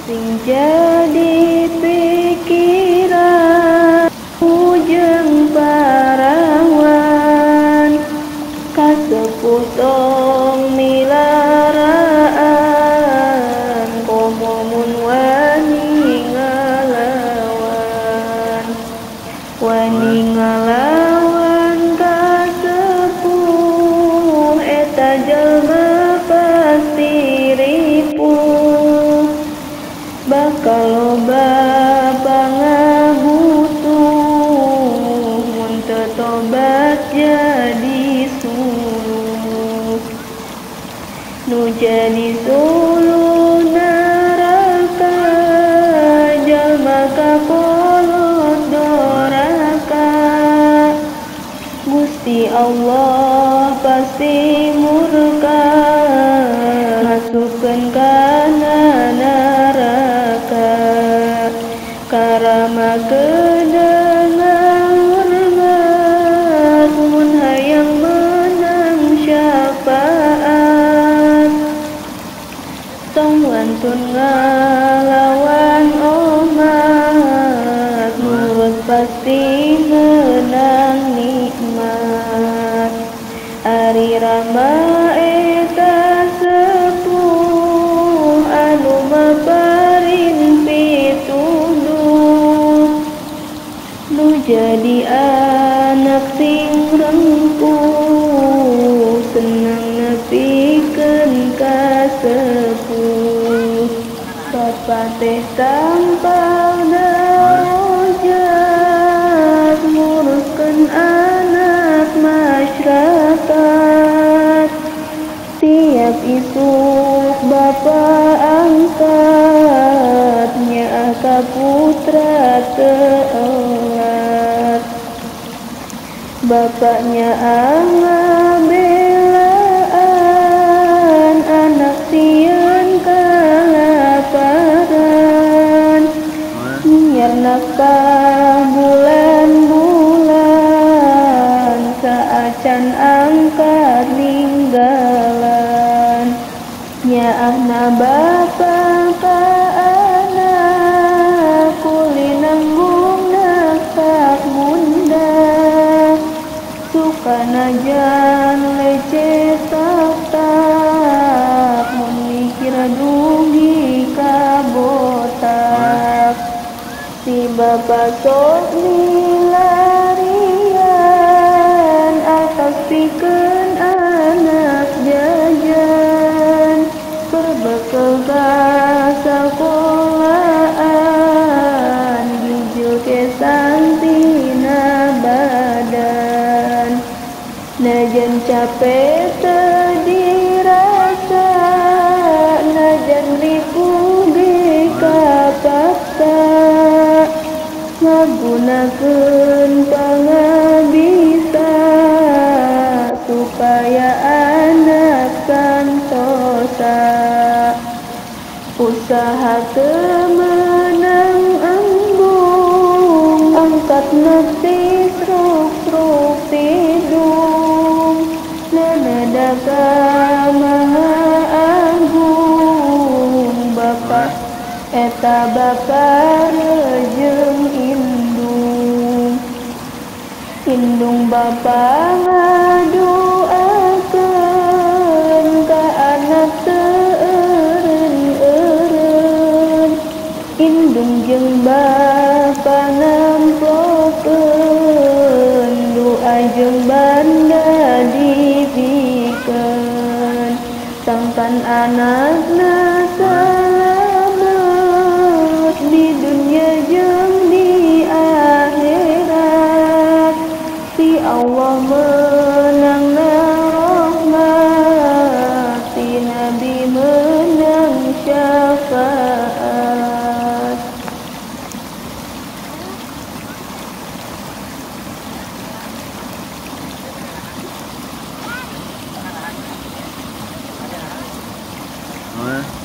Sing jadi pikiran ujung parawan kasepuh tong milaraan komo mun wani ngalawan wani ngalawan kasepuh eta jalma pasti ripuh bakal loba pangabutuh mun teu tobat jadi suluh nu jadi suluh neraka jalma kakolot doraka Gusti Allah pasti murka masukkeun kana neraka karama kedengar hormat mun hayang menang syafaat tong wantun ngalawan omat nurut pasti menang nikmat ari rama eta sepuh anu maparin pituduh nu jadi anak sing rengkuh senang nepikeun ka sepuh bapa teh tampal darajat nguruskeun anak masyarakat tiap isuk bapa angkat nyaah ka putra teu bapaknya ngabelaan anak sieun kalaparan nyiar nafkah bulan-bulan saacan angkat ninggalan nyaahna bapa ka anak kuli nanggung nafkah bunda sukanajan lecet tak mun mikir dugi ka botak si bapa sok milarian atas pikeun anak jajan berbekal ka sakolahan gijil kesan tina badan najan capek teu dirasa najan ripuh ge kapaksa ngagunakeun pangabisa supaya anak santosa usaha teu meunang embung angkat nepi sruk-sruk tidung nanada ka Maha Agung Bapa eta Bapa jeung indung indung Bapa ngadoakeun ka anak teu eureun-eureun indung jeung Bapa namplokeun doa jeung banda dibikeun sangkan anakna salamet di dunia jeung di akhirat si Allah menangna rahmat si Nabi menang syafaat. Huh?